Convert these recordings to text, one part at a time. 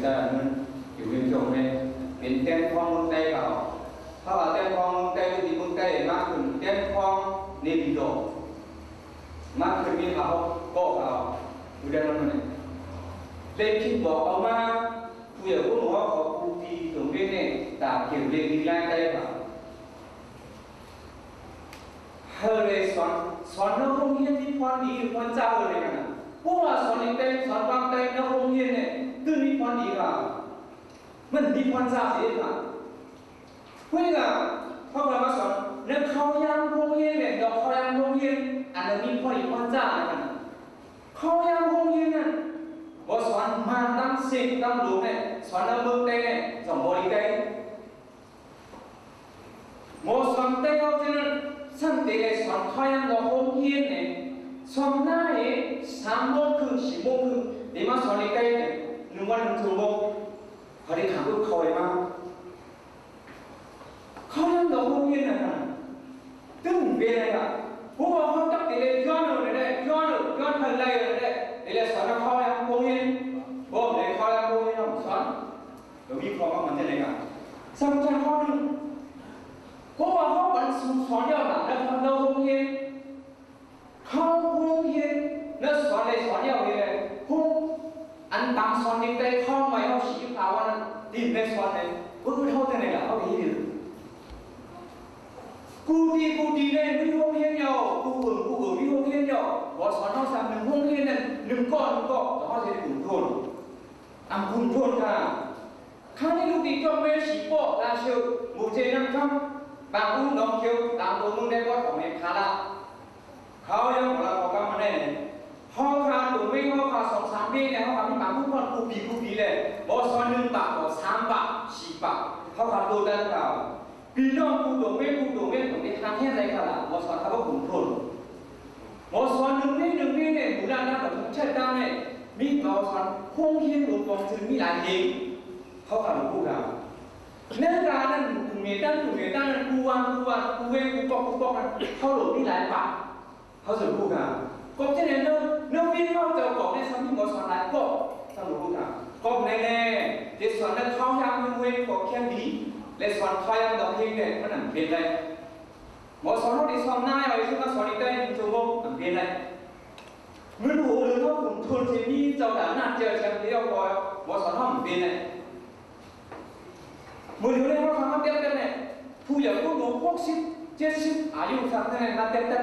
ແຕ່ມັນຢູ່ເປັນຊ່ວງແມ່ນເປັນແຕ່ນຄອງເມືອງໃຕ້ເຂົາ ເພາະວ່າແຕ່ນຄອງເມືອງໃຕ້ ຢູ່ທີ່ເມືອງໃຕ້ ມາຂຶ້ນແຕ່ນຄອງເນປີດໍ ມາຂຶ້ນມີເຂົາກໍເຂົາ ຢູ່ແດນນັ້ນ ເລີຍຄິດບອກເອົາມາ ຜູ້ໃຫຍ່ຜູ້ໜູເຂົາ ຜູ້ທີ່ຕົງເວນນີ້ ຕາກເຂວເລກນິລາຍໃຕ້ເຂົາ ເຮົາໄດ້ສອນ ສອນໃນໂຮງຮຽນມີພອນດີ ພອນເຈົ້າເລີຍນະ ເພາະວ່າສອນໃນແຕ່ນ ສອນວາງແຕ່ນໃນໂຮງຮຽນນີ້ ຕື່ມມີພອນດີວ່າ ມັນມີພອນເຈົ້າເດ້ວ່າ ເວລາເຮົາກະມາສອນໃນເຂົ້າຍາມໂຮງຮຽນແມ່ນດອກ ເຂົ້າຍາມໂຮງຮຽນ ອັນນັ້ນມີພອນດີພອນເຈົ້ານະ ເຂົ້າຍາມໂຮງຮຽນນັ້ນ ບໍ່ສອນມານນຳເສັກນຳໂລມແມ່ນ ສອນນຳເມືອງແຕ່ ສອນບໍລິໄກ ໝໍສອນແຕ່ເອົາຈັ່ງນັ້ນ ຊັ້ນເຕໄດ້ສອນເຂົ້າຍາມດອກໂຮງຮຽນແມ່ນ ສອນໜ້າເອ ສາມໂມງເຄິ່ງ ສີ່ໂມງເຄິ່ງ ເດມາສອນໃນໄກແມ່ນ ໜຶ່ງວັນໜຶ່ງຊົ່ວໂມງ ເຂົາໄດ້ຂັບລົດເຂົ້າໄປມາ ເຂົ້າຍາມດອກໂຮງຮຽນນັ້ນນະ ຕຶງເປັນໄດ້ລະ ເພາະວ່າເຮົາຈັກເຕເລຍ້ອນເອົາແດ່ ຍ້ອນເອົາ ຍ້ອນເພິ່ນໄລ່ເອົາແດ່ ເຕເລສອນເຂົ້າຍາມໂຮງຮຽນ ບໍ່ໄດ້ເຂົ້າຍາມໂຮງຮຽນນຳສອນ ກໍມີຄວາມໝັ້ນໃຈໃນງານ ສຳຄັນຂໍ້ໜຶ່ງ ເພາະວ່າເຮົາບັນຊຸສອນແລ້ວນະ ໃນ ໃນໂຮງຮຽນ ເຂົ້າໂຮງຮຽນ ແລ້ວສອນໄດ້ສອນແລ້ວນີ້ແຫຼະ ໂຮງ ອັນບາງສອນນີ້ໄດ້ເຂົ້າໃໝ່ເຮົາຊິພາວ່ານັ້ນ ທີ່ແມ່ນສອນໄດ້ ເອີ ເຮົາຈັ່ງໃດລະ ເຮົາເຮັດ ກູຕີ ກູຕີໄດ້ມີໂຮງຮຽນແລ້ວ ກູເອີງ ກູເອີງມີໂຮງຮຽນແລ້ວ ບໍ່ສອນເຮົາຊ້ຳ ໜຶ່ງໂຮງຮຽນນັ້ນ ໜຶ່ງກ້ອນ ໜຶ່ງກ້ອນ ເຮົາຊິໄດ້ບຸນໂທນ ອຳບຸນໂທນກາ ຄັ້ງນີ້ລູກຕິດຈອບແມ່ສີປໍ້ ລາຊຶກ ໝູເຈນຳຄຳ ບາງອູ ໜອງຂຽວ ຕາມຕົວເມືອງໄດ້ບໍ່ ຂອງແມ່ຄ້າລາວ ເຂົາຍັງບໍ່ລະເຂົາກຳມາໄດ້ ເຮົາຂາດຕົວເມັງ ເຮົາຂາດສອງສາມເມັງແລ້ວ ເຮົາຂາດມີບາງຜູ້ກ່ອນ ກູປີ ກູປີແລ້ວ ບໍ່ສອນໜຶ່ງບາດ ບໍ່ສາມບາດ ສີ່ບາດ ເຮົາຂາດໂຕແຕ່ລະ ພີ່ນ້ອງຜູ້ຕົວເມັງ ຜູ້ຕົວເມັງຕ້ອງໄດ້ຮັກແຮງໄດ້ຂະໜາດ ບໍ່ສອນເຮົາບໍ່ກຸມທົນ ບໍ່ສອນໜຶ່ງເມັງ ໜຶ່ງເມັງແລ້ວ ໝູ່ລານນາກໍຖືກເຊີດຕາງແລ້ວ ມີບໍ່ສອນໂຮງຮຽນຫຼວງປອງຊຶນມີຫຼາຍແຫ່ງ ເຮົາຂາດຜູ້ກາ ເນື້ອການັ້ນ ກຸ່ມເມຕັນ ກຸ່ມເມຕັນນັ້ນ ກູວານ ກູວານ ກູເວງ ກູປອກ ກູປອກນັ້ນ ເຮົາໂຫຼດມີຫຼາຍປາກ ເຮົາຈະຮູ້ກາ ກອບຈະແນວ ແນວເວນເຮົາເຈົ້າກອບໃນສາມີໝໍສອນຫຼາຍກອບ ສຳລັບຮູ້ກາ ກອບໃນແນ່ ທີ່ສອນໃນເຂົ້າຍາມເວນກອບແຄມດີ ແລະ ສອນເຂົ້າຍາມດອກເຮງແດດ ມັນນຳເປັນໄດ້ ໝໍສອນເຮົາທີ່ສອນນາຍເອົາທີ່ມາສອນອີກໄດ້ໜຶ່ງຊົ່ວໂມງ ນຳເປັນໄດ້ ເງິນຫົວເດືອນເຮົາກຸມທຶນທີ່ມີເຈົ້າການນາດເຈີແຊມດຽວກໍໝໍສອນເຮົານຳເປັນໄດ້ ມື້ດຽວນີ້ເຮົາທຳມາແຕ່ແຕ່ແນ່ ຜູ້ຢາກຮູ້ໜູຫົກສິບ ເຈັດສິບ ອາຍຸສັກແນ່ມາແຕ່ແຕ່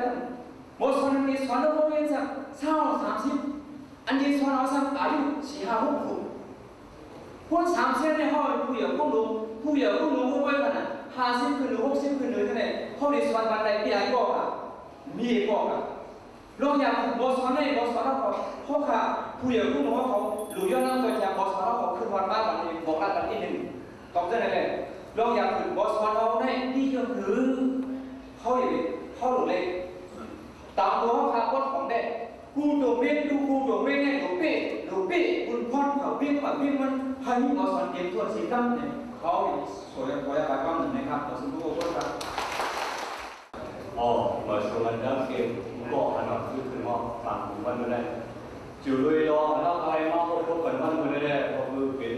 ໝໍສອນອັນນີ້ສອນໃນໂຮງຮຽນສັກຊາວ ສາມສິບ ອັນນີ້ສອນເອົາສັກອາຍຸສີ່ ຫ້າ ຫົກ ຄົນ ຄົນສາມສິບນີ້ເຮົາເປັນຜູ້ຢາກຮູ້ໜູ ຜູ້ຢາກຮູ້ໜູເຮົາໄວ້ຂະໜາດຫ້າສິບຂຶ້ນ ຫົກສິບຂຶ້ນເລີຍແທ້ ເຮົາໄດ້ສອນບັນໄດເປັນຫຼາຍກໍລະ ມີກໍລະ ລອງຢາກຂຶ້ນບໍ່ສອນໃນບໍ່ສອນເຮົາ ເພາະວ່າຜູ້ໃຫຍ່ຜູ້ນ້ອຍເຂົາ ຫຼື ຍ້ອນນຳຕົວຢ່າງບໍ່ສອນເຮົາ ເຂົາຂຶ້ນຮອດມາບັດນີ້ ບອກລາກັນອີກໜຶ່ງ ຕ້ອງຈັ່ງໃດແຫຼະ ລອງຢາກຂຶ້ນບໍ່ສອນເຮົາໃນປີເຄິ່ງຄື ເຮົາເຮັດ ເຮົາລົງເລກ ຕາມຕົວເຮົາຂາດບົດຂອງແດ່ ກູໂຕເມັນ ດູກູໂຕເມັນໃນໂຕເປ້ ໂຕເປ້ ບຸນພອນເຂົາເປັນວ່າເປັນມັນ ໃຫ້ມີບໍ່ສອນເຕັມຖ້ວນສີ່ກຳແໜ່ງ ເຂົາ ສວຍ ຂໍຢາກໄປຟັງໜຶ່ງນະຄັບ ຂໍສຳເລັດຜົນຄັບ. ອໍ ໝາຍສວນດຳເກັນ ກໍຂະໜອດຄືຂຶ້ນມາຕາມຂອງມັນຢູ່ແລ້ວ ຈູລຸຍລໍເຮົາໄປມາພົບກັນມັນຢູ່ແລ້ວ ກໍຄືເປັນ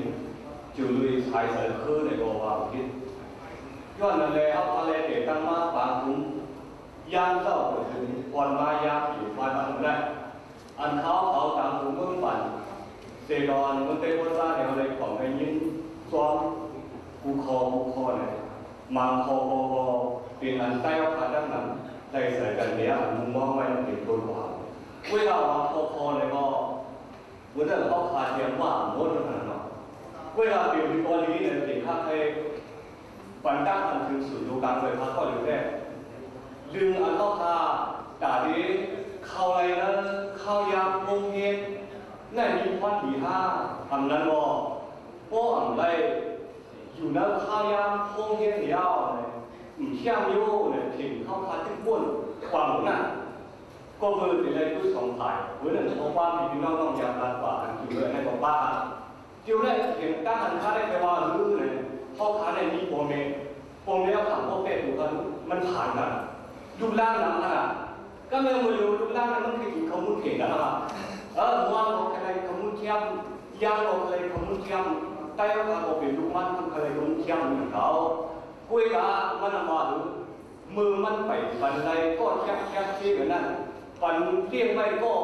ຈູລຸຍສາຍເສືອຄືໃນບໍ່ວ່າຜິດ ຍ້ອນນັ້ນແຫຼະ ເຮົາພາແລເຕຕັ້ງມາປາງຄຸມ ຍາມເຊົ້າກໍເຖິງ ກ່ອນມາຍາມເປັນຝ່າຍມາເຖິງໄດ້ ອັນຂາວຂາວຕາມຫົວເມືອງປັນ ເສດອນເມືອງເຕໂກຊາແນວໃດຂອງໄດ້ຍິນຊອມ ຜູ້ຂໍຜູ້ຂໍແນ ມັງຄໍຄໍຄໍ ເປັນອັນໃຕ້ອອກມາດັ່ງນັ້ນ ໄດ້ໃສ່ກັນເດຍ ອັນມຸງມອງໄວ້ເປັນຕົ້ນວ່າ ເວລາວ່າຄໍຄໍແນກໍ ເມື່ອນັ້ນເຮົາຄາຕຽມວ່າໝົດເທົ່ານັ້ນເນາະ ເວລາເປັນທີ່ບໍ່ດີແນ ເປັນຄາໃຫ້ ປັນຕັ້ງຫັນເຖິງສູນຢູ່ກາງໄຟຟ້າກໍຢູ່ແທ້ ດຶງອັນເຮົາຄາ ຕາດີ ເຂົ້າໄລເນີ ເຂົ້າຢາມໂຮງຮຽນ ໃນມີພອນດີຫ້າ ອຳນັ້ນບໍ່ ບໍ່ອຳໄລ ຢູ່ນຳຄາຍາມໂຮງຮຽນດຽວ ແນ ເຂົ້ມຢູ່ ແນ ເຖິງເຮົາຄາຕຶກບົນ ຄວາມນັ້ນ ກໍເບີເປັນໄລຄືສອງຝ່າຍ ເບີນັ້ນຂໍ້ຄວາມທີ່ພີ່ນ້ອງໆຢາກລັດວ່າ ອັນຢູ່ເລີຍໃນບໍ່ປ້າ ດຽວໄດ້ເຫັນການຫັນຄາໄດ້ແຕ່ວ່າ ເອີ ເຮົາຄາໄດ້ມີພໍ່ແມ່ ພໍ່ແມ່ເຮົາຖາມພໍ່ແມ່ຜູ້ເຂົາ ມັນຖາມນະ ລູກຫຼານນຳນະ ກະແມ່ນບໍ່ຢູ່ ລູກຫຼານນະ ມັນຄືກິນເຂົ້າມູນເຂດນະ ເອີ ມ່ວນເຮົາຄະໄດ້ເຂົ້າມູນແຄມ ຢ່າງອອກໄລຂະມຸນຄຽມ ໄຕ້ເຮົາກະບໍ່ເປັນລູກມັນ ເຮົາກະໄລຂະມຸນຄຽມເໝືອນເຂົາ. ກວຍກະມັນນຳວ່າ ເອີ ມື້ມັນໄປບັນໄດກໍແຄບໆເຊກັນນັ້ນ ປັນລ້ຽງໄວ້ກໍ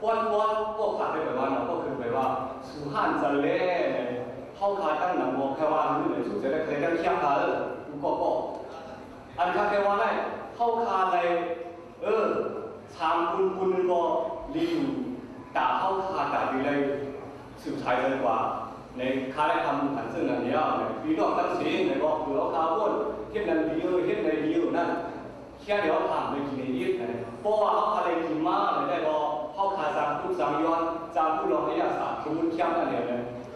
ປ້ອນໆ ກໍພາໄປໄປວ່າເນາະ ກໍຄືໄປວ່າ ສູ່ຮ້ານຈະແລ ເຮົາຄາຕັ້ງນຳບໍ່ ແຄ່ວ່າມື້ໃດສຸດຈະໄດ້ ໃຜຕັ້ງຄຽບຄາເອີ ກູກໍກໍ ອັນຄາແຄ່ວ່າໄດ້ ເຮົາຄາໄດ້ ເອີ ສາມບຸນບຸນໜຶ່ງກໍລີຢູ່ ຕາເຮົາຄາຕາດີໄດ້ສືບສາຍເດີນກວ່າ ໃນຄາໄດ້ທຳບຸນຂັນເຊິ່ງນັ້ນແລ້ວ ພີ່ນ້ອງທັງສີ່ໃນບອກເອີ ເຮົາຄາບ່ອນເຮັດນັ້ນດີເອີ ເຮັດໃດດີເອີນັ້ນ ຄຽດແລ້ວຖາມໄດ້ກິນໄດ້ອີກນະ ເພາະວ່າເຮົາຄາໄດ້ກິນມາແລ້ວ ເຮົາຄາສ້າງທຸກສ້າງຍ້ອນ ສ້າງຜູ້ລອງໄລຍະສາດ ສົມມຸດຄຽມນັ້ນແຫຼະ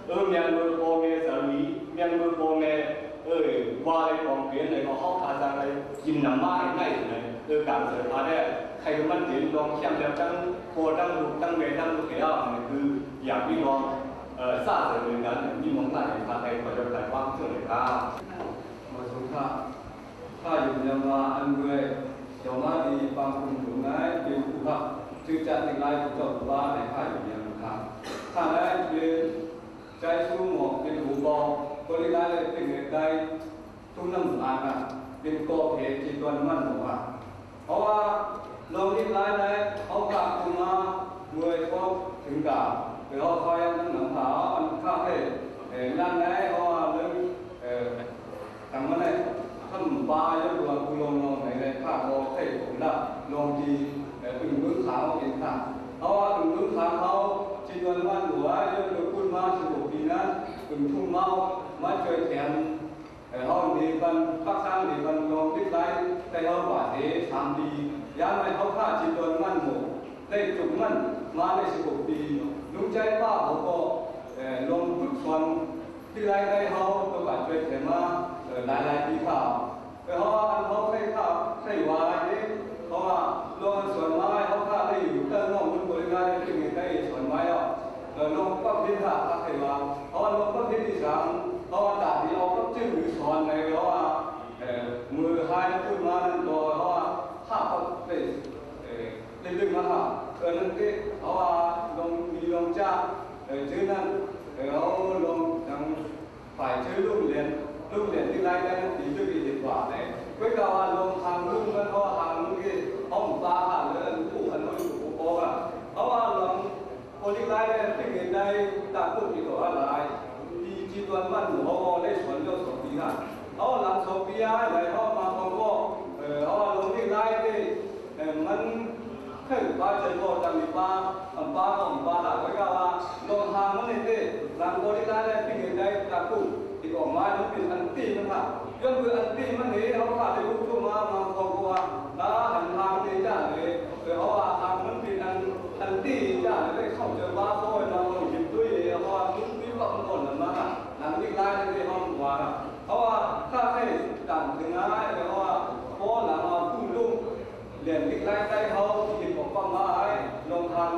ເອີ ແມ່ນເມີພໍ່ແມ່ສາມີ ແມ່ນເມີພໍ່ແມ່ ເອີ ວ່າໄດ້ກອງເປັນ ແລ້ວກໍເຮົາຄາຈະໄດ້ກິນນຳມາໃຫ້ໄດ້ ເອີ ການເສີຍພາແດ່ ໃຫ້ມັນເປັນລອງຄຽມແລ້ວ ທັງພໍ່ທັງລູກ ທັງແມ່ທັງລູກແລ້ວ ຄືຢາກມີລອງ ເອີ ຊາເສີມກັນ ມີມອງໜ້າໃຫ້ພາໃຫ້ຂໍຢອກໄດ້ຄວາມເຊື່ອເລີຍຄາ. ໝໍສົງຄາ ຂ້າຢືນຢັນວ່າ ອັນເມື່ອຍເຈົ້າມາດີປາງຄຸນສູງນາຍ ເປັນຜູ້ຮັບຊື່ຈັກເປັນລາຍຜູ້ເຈົ້າຜູ້ວ່າໃນຂ້າຢືນຢັນຂ້າ ຂ້າໄດ້ເປັນໃຈຊູໝອກເປັນຫູບອກ ບໍລິລາຍເປັນເງິນໄດ້ທຸກນ້ຳອານະ ເປັນກໍເພຈີດວນມັນບໍ່ວ່າ ເພາະວ່າລອງນິດລາຍໄດ້ ເຮົາກະຄືມາເມື່ອຍພໍເຖິງກາ ເພື່ອເຮົາຄອຍນຳພາ ອັນຂ້າໄດ້ ເອີ ນັ້ນໄດ້ ເພາະວ່າເລື່ອງ ເອີ ທາງມາໄດ້ ຄຳປາຍກຕົວຜູ້ລົງລອງໃນໄດ້ພາກບໍ່ໃຫ້ຜົນລະລອງທີ່ ເອີ ອຶງເບິ່ງຂາວເປັນຂ້າ ເພາະວ່າອຶງເບິ່ງຂາເຮົາທີ່ນວນບ້ານຫົວ ເລື່ອງເກີດຂຶ້ນມາສິບຫົກປີນັ້ນ ອຶງທຸ່ມເມົາມາຊ່ວຍແທນ ເອີ ເຮົາດີກັນ ປັກສານດີກັນລອງຕິດໄລ ແຕ່ເຮົາບາດເດສາມປີ ຢາມໃຫ້ເຮົາຂ້າທີ່ນວນບ້ານຫົວ ໄດ້ຈົບມັນມາໄດ້ສິບຫົກປີ ລຸງໃຈປ້າເຮົາກໍ ເອີ ລອງຝຶກສອນ ທີ່ລາຍໄດ້ເຮົາຕ້ອງການຊ່ວຍແຖມມາ ເອີ ຫຼາຍໆປີຂ່າວ ເພາະວ່າອັນເຮົາໃຊ້ຂ່າວໃຊ້ວາຍເດ້ ເພາະວ່າລອງສອນມາເຮົາຂ້າໄດ້ຢູ່ເທິງນ້ອງເພິ່ນບໍລິການໄດ້ເປັນໄດ້ສອນມາແລ້ວ ເອີ ລອງປັບເຮັດຖ້າໃຫ້ວ່າ ເພາະວ່າລອງປັບເຮັດອີສານ ເພາະວ່າຕາທີ່ເຮົາປັບຈື່ຫຼືສອນໃນເຮົາວ່າ ເອີ ມື້ຫາຍຂຶ້ນມານັ້ນກໍເຮົາວ່າຖ້າປັບໄດ້ ເອີ ເລື່ອງມາຖ້າ ເອີ ນັ້ນເດ້ ເຮົາວ່າລອງມີລອງຈ້າ ເອີ ຈື່ນັ້ນ ເອີ ເຮົາລອງທາງ ຝ່າຍເຈີລຸງແຫຼນ ລຸງແຫຼນທີ່ລາຍການຕີເລື່ອງເຮັດວ່າແຫຼະ ເພິ່ນກໍວ່າລວມທາງລຸງແມ່ນເພາະວ່າທາງລຸງເອງອ້ອມປາຫາເລີຍ ຜູ້ອັນນັ້ນຢູ່ບໍ່ພໍວ່າ ເພາະວ່າລວມຄົນທີ່ລາຍໄດ້ເປັນເງິນໄດ້ຕາມກົດທີ່ກໍວ່າຫຼາຍ ທີ່ ທີ່ຕອນມັນເຮົາເວົ້າໄດ້ສອນເຈົ້າສອນປີນະ ເຮົາຫຼັງສອງປີອາຍໄດ້ເຮົາມາຂອງກໍ ເອີ ເຮົາວ່າລວມທີ່ລາຍໄດ້ ເອີ ມັນ ເຖິງວ່າຈະບໍ່ຈຳມີປາ ອຳປາຂອງປາຫຼາຍ ຂ້ອຍກໍວ່າລອງທາງມັນນີ້ເດ້ ຫຼັງບໍລິລາໄດ້ເປັນເງິນໄດ້ຕາກຸ້ງທີ່ອອກມາ ມັນເປັນອັນຕີມັນຫາ ຍ້ອນຄືອັນຕີມັນນີ້ ເຮົາຂາດໄດ້ຮູ້ຕົວມາ ບາງຄົນກໍວ່າ ລາຫັນທາງນີ້ຈ້າເດ້ ເອີ ເຮົາວ່າທາງມັນເປັນອັນ ອັນຕີຈ້າເດ້ ເຂົ້າໃຈວ່າ ເຂົາເອີ້ນວ່າເຂົາເຫັນຕຸ້ຍ ເຮົາວ່າຕຸ້ຍປັບກ່ອນນັ້ນມາ ຫຼັງນີ້ລາຍໄດ້ເຮົາວ່າ ເພາະວ່າຖ້າໃຫ້ຕາມເຖິງງານ ເພາະວ່າພໍຫຼັງວ່າຜູ້ລຸງ ແລະ ເດັກຫຼາຍໃຈເຮົາທີ່ເຮັດອອກຄວາມລາຍ ລອງທາງ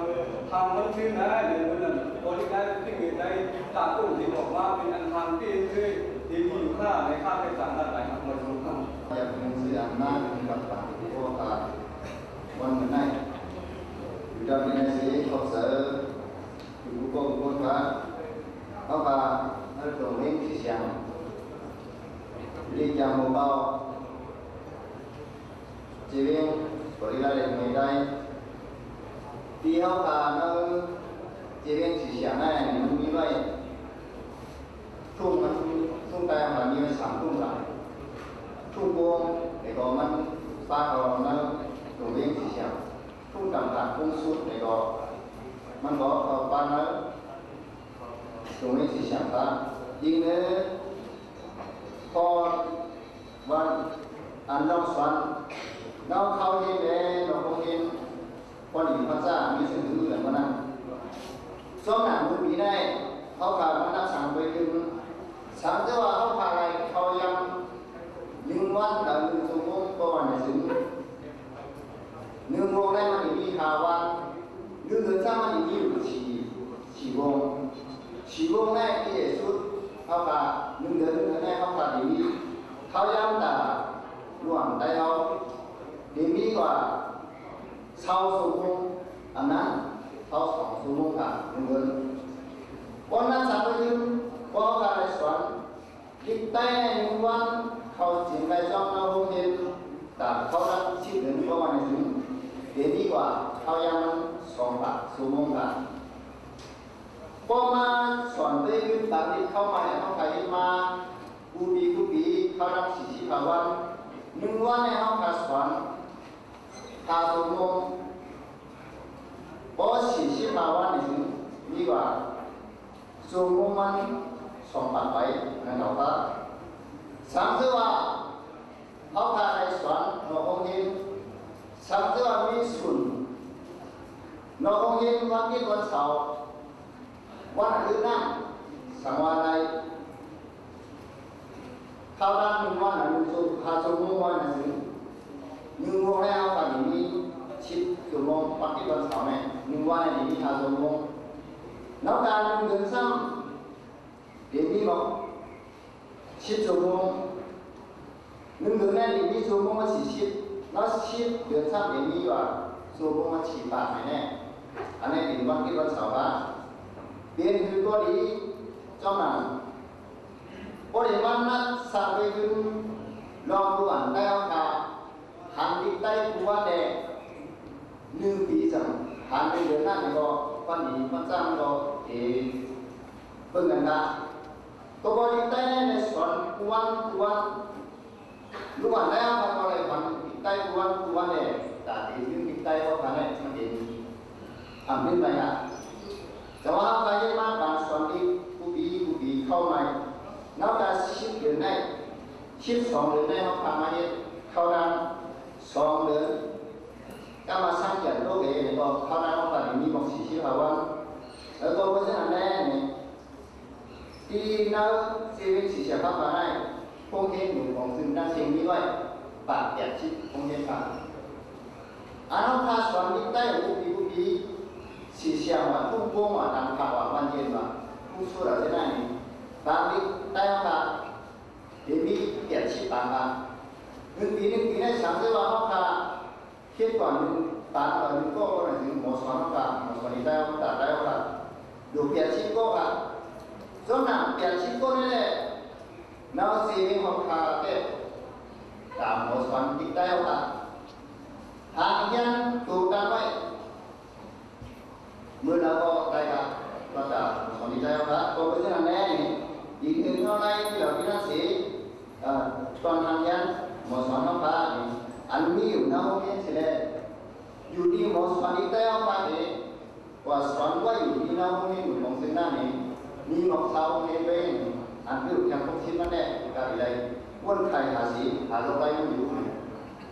ທາງມັນຊື່ນາຍ ໃນມື້ນັ້ນ ບໍລິການທີ່ເປັນໄດ້ ຕາກົງທີ່ອອກມາເປັນອັນທາງທີ່ເຄີຍ ທີ່ມີຢູ່ຂ້າໃນຂ້າໄດ້ສາມາດຫຼາຍຮັກມວຍສົງຄາມ. ຢາກເປັນຊື່ອຳນາດເປັນກັບປານຜູ້ພໍ່ຕາ ວັນມື້ໃນ ຢູ່ດຳໃນເສ ຂອບໃຈ ຢູ່ຜູ້ກອງຄົນພາ ເຮົາພາ ເຮົາຕົງເວງທີ່ສຽງ ລີກຈາກໝູ່ເກົ່າ ເຈເວງ ບໍລິລາເລັກນ້ອຍໄດ້ ທີ່ເຮົາຜ່ານເອົາເຈເວງສີສຽງໃຫ້ ມັນມີໄວ້ ທຸ່ມມັນ ທຸ່ມໃຕ້ມັນມີໄວ້ສາມທຸ່ມຫຼັງ ທຸ່ມໂປ່ງ ແລ້ວກໍມັນປາກເອົານຳຕົງເວງສີສຽງ ທຸ່ມກຳພັດໂຄ້ງສຸດ ແລ້ວກໍມັນກໍເຂົ້າປາກໃນຕົງເວງສີສຽງຕາ ຍິງເດີ ພໍ ວັນ ອັນນ້ອງສອນ ນ້ອງເຂົ້າເຮັດແດ່ ນ້ອງຄົງເຮັດ ພໍດີພະເຈົ້າມີຊື່ເຫຼືອມານັ້ນ ຊ່ວງໜ້າມື້ປີໃດ ເຮົາພາມານັບສັງໄປຕື່ມ ສັງແຕ່ວ່າເຮົາພາໄລ່ເຂົ້າຍາມ ໜຶ່ງວັນ ເອີ ໜຶ່ງຊົ່ວໂມງ ເພາະວ່າໜັງສືໜຶ່ງໂມງໃນມັນຈະມີຫ້າວັນ ໜຶ່ງເດືອນຊ້ຳມັນຈະມີຢູ່ສີ່ ສີ່ວົງ ສີ່ວົງໃນທີ່ສຸດ ເຮົາກະໜຶ່ງເດືອນໜຶ່ງເດືອນໃນເຮົາກະໄດ້ມີ ເຂົ້າຍາມຕະຫຼາດຫຼວງໃຕ້ເຮົາ ໄດ້ມີກວ່າຊາວຊົ່ວໂມງ ອັນນັ້ນຊາວສອງຊົ່ວໂມງກະໜຶ່ງເດືອນ ບໍ່ນັບສັບໄປຕື່ມ ເພາະວ່າໄດ້ສອນດິກໄຕໃນໜຶ່ງວັນ ເຂົ້າຈິງໄດ້ຈ້ອງນອກໂຮງຮຽນ ຕາມເຂົາລັດສິບເດືອນ ເພາະວ່າໃນເດືອນ ເດມີກວ່າເຂົ້າຢ່າງມັນສອງບາດຊົ່ວໂມງບາດ. ພໍມາສອນໄປຕື່ມຕາມທີ່ເຂົ້າມາໃຫ້ເຮົາໄປເຮັດມາ ກູປີ ກູປີ ເຂົ້ານັບສີ່ສິບຫ້າວັນ ໜຶ່ງວັນໃຫ້ເຮົາກະສອນ ຫ້າຊົ່ວໂມງ ບໍ່ສີ່ສິບຫ້າວັນນີ້ ມີວ່າຊົ່ວໂມງມັນສອງພັນປາຍ ນັ້ນເອົາວ່າ ສັງເສວ່າເຮົາພາໄດ້ສອນນອກໂຮງຮຽນ ສັງເສວ່າມີສູນນອກໂຮງຮຽນ ວັນທິດ ວັນເສົາ ວັນອາທິດນັ້ນ ສັງວ່າໄດ້ ເຂົ້າດ້ານໜຶ່ງວັນນະ ໜຶ່ງຊົ່ວ ຫ້າຊົ່ວໂມງວັນນະ ໜຶ່ງວົງແລ້ວ ເຮົາກະມີສິບຊົ່ວໂມງ ວັນທິດ ວັນເສົາແມ່ນ ໜຶ່ງວັນນີ້ມີຫ້າຊົ່ວໂມງ ແລ້ວກະໜຶ່ງເດືອນຊ້ຳ ເດມີບໍ່ ສິບຊົ່ວໂມງ ໜຶ່ງເດືອນແມ່ນເດມີຊົ່ວໂມງມາສີ່ສິບ ແລ້ວສິບເດືອນຊ້ຳເດມີວ່າຊົ່ວໂມງມາສີ່ປາຍແນ່ ອັນນີ້ເປັນວັນທິດ ວັນເສົາ ບາດ ເປັນຄືບໍ່ດີ ເຈົ້ານັ້ນ ບໍ່ໄດ້ມານັດສະໄປຕື່ມ ລອງດູອັນໃດເອົາກະ ຫັນດິກໄຕກູວັນແດ່ ໜຶ່ງປີຈັ່ງ ຫັນເປັນເດືອນນັ້ນກໍ ວັນນີ້ວັນຈັນກໍເອ ເບິ່ງກັນນະ ກໍບໍ່ດິກໄຕແນ່ ສອນກູວັນ ກູວັນ ລູກອັນໃດເອົາກະບໍ່ໄດ້ຫັນດິກໄຕກູວັນ ກູວັນແດ່ ຕາດີໜຶ່ງດິກໄຕເອົາກະໄດ້ ມັນເປັນ ອຳເປັນໄປນະ ແຕ່ວ່າເຮົາກະເຮັດມາການສອນອີກ ກູປີ ກູປີ ເຂົ້າໃໝ່ ນັບແຕ່ສິບເດືອນໄດ້ ສິບສອງເດືອນໄດ້ ເຮົາກະມາເຮັດເຂົ້ານຳສອງເດືອນ ກະມາສັງກຽດໂລກເອງ ກໍເຂົ້ານຳເຮົາກະໄດ້ມີໝົດສີ່ສິບຫ້າວັນ ແລ້ວກໍເພາະສະນັ້ນແຫຼະນີ້ ທີ່ນາວເຊເວັງສີຊຽງເຮົາກະໄດ້ ໂຮງຮຽນຢູ່ຂອງຊຶ່ງນາວເຊເວັງມີໄວ້ ປາກແປດສິບໂຮງຮຽນພາ ອັນເຮົາພາສອນດິກໄຕກູປີ ກູປີ ສີຊຽງວ່າ ທຸ່ງໂປ່ງວ່າ ຕັງຜັກວ່າ ບ້ານເຢັນວ່າ ຜູ້ຊູດເອົາເສຍໜ້ານີ້ ຕາມດິກໄຕເຮົາກະເດມີແປດສິບປາຍ ໜຶ່ງປີ ໜຶ່ງປີໃນສາມເດືອນວ່າເຮົາກະ ເຮັດກ່ອນໜຶ່ງ ຕາມໜຶ່ງກໍບໍ່ໄດ້ ໝໍສອນເຮົາກະ ໝໍສອນນີ້ໄດ້ ເຮົາກະໄດ້ ເຮົາກະ ຢູ່ແປດສິບກໍກະ ສ່ວນນັ້ນແປດສິບຄົນນີ້ແຫຼະ ນາວເຊເວັງເຮົາກະແຕ່ ຕາມໝໍສອນທີ່ໄດ້ ເຮົາກະ ຫາກຮຽນໂຕກັນໄວ້ ມື້ລະກໍໄດ້ກະ ກໍຕາມໝໍສອນທີ່ໄດ້ ເຮົາກະ ກໍເປັນຈັ່ງນັ້ນແຫຼະນີ້ ອີກໜຶ່ງເທົ່າໃດທີ່ລາວທີ່ນັ້ນຊິ ເອີ ຕອນທາງຮຽນ ໝໍສອນເຮົາກະນີ້ ອັນມີຢູ່ນອກໂຮງຮຽນຊີ້ແຫຼະ ຢູ່ທີ່ໝໍສອນອີກແຕ່ວ່າເອ ວ່າສອນໄວ້ຢູ່ທີ່ນອກໂຮງຮຽນຂອງເຊິ່ງນັ້ນເອງ ມີໝົດຊາວໂຮງຮຽນເລີຍ ອັນຢູ່ທາງຫົກສິບນັ້ນແຫຼະ ກະໄດ້ວົນໄຂຫາສີ ຫາໂລກໄດ້ຢູ່